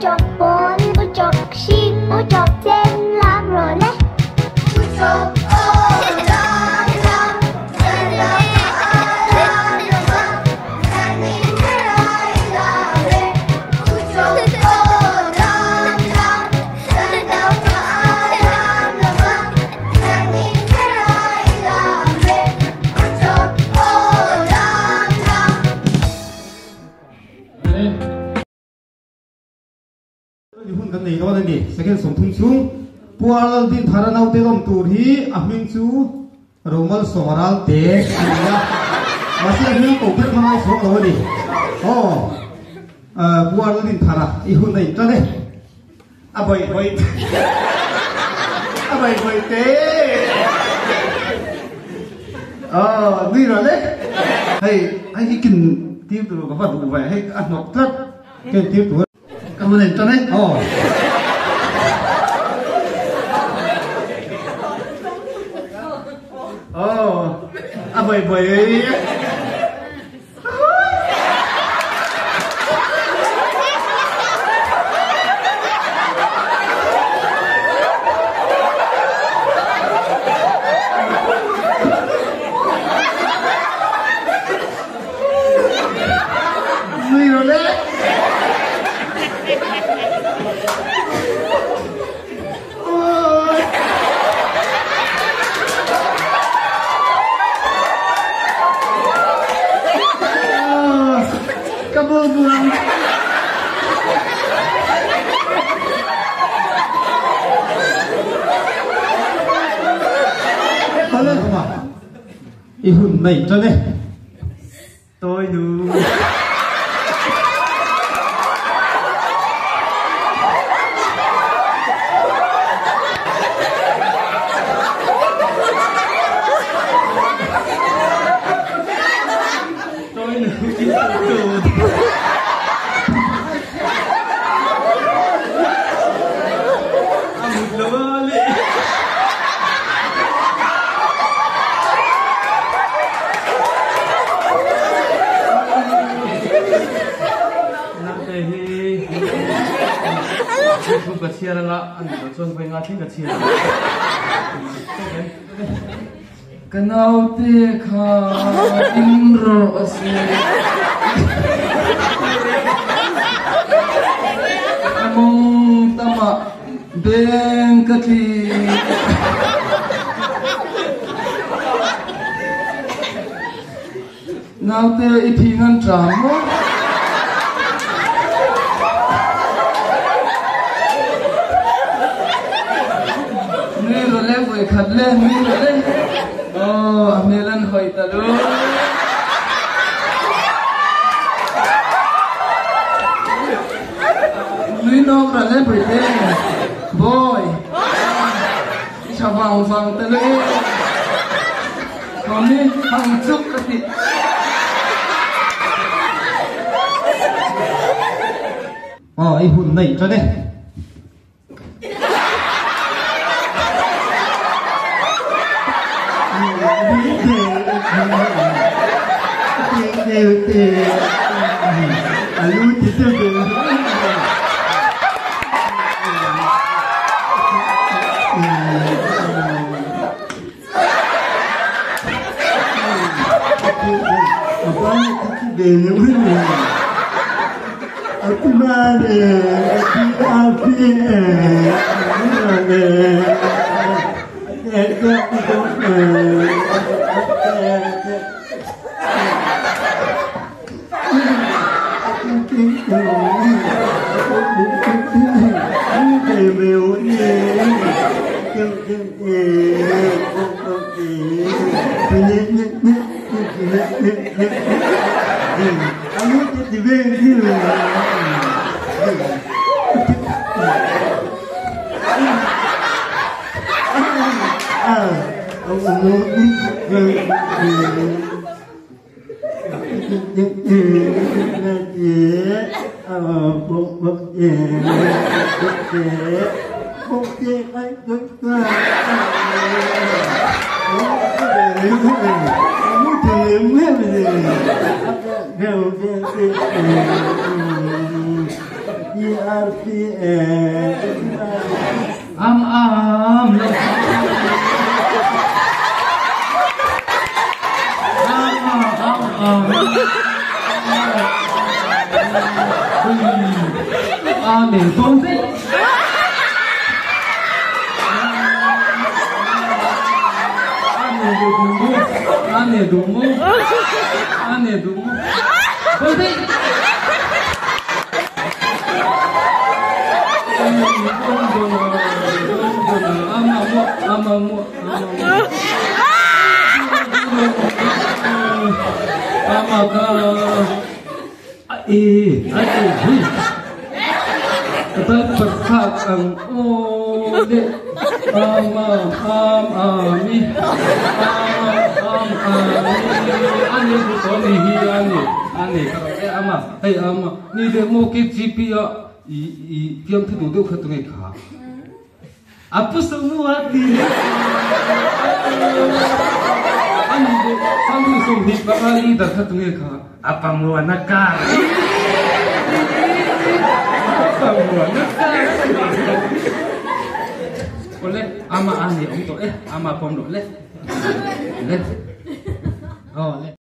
Uchawk pawl, uchawk hring, uchawk sen lam rawh le. Uchawk aw lam lam, kan lam a lam lam a, zanin herai lam e. Uchawk aw lam lam, kan lam a lam lam a, zanin herai lam e. Uchawk aw lam lam. Ni hun kan nei dawn a ni. Second 30 chhung Pual Dinthara naute lawm tur hi a hming chu Romal Sawmaral te a ni a. Mahse a hming ko kher hmangai chhuak lo a ni. Aw Pual Dinthara i hun a intan e. A bawih bawih a bawih bawih te. Aw nui rawh le. Hei hei hi kin tir tur ka va duh ve hei a hnawk tlat ken tir tur. Ka hun a intan e. Aw. Aw a bawih bawih. Nui rawh le. Ka bul buang. I hun nei tan e. Tôi nu. Tôi nu chi tu. A mut lo a le. Naute hi thu ka chhiar anga a nih loh chuan vawi nga thleng ka chhiar ang. Ka naute kha in rawh a si. Ka mawng tamah beng ka tli. Naute i thi ngan ṭam maw? Nui rawh le vawikhat le nui rawh le. Aw a hmel an hawi ta lo. Nui nawk rawh le Bawihte. Bawi. I ṭha vang vang ta lo e. Tommy hang chuk ka ti. Aw i hun nei tan e. P R P E Am am lo. Am am am. A ne bo vek. A ne duh mu. A ne duh mu. A ne duh mu. Bo vek. I i fiam thu duh deuh kha tunge kha apa semua ti ani de sambu som hi baka leader kha tunge kha apa mua na kar apa mua na kar ole ama ani om to eh ama pom do le le oh le.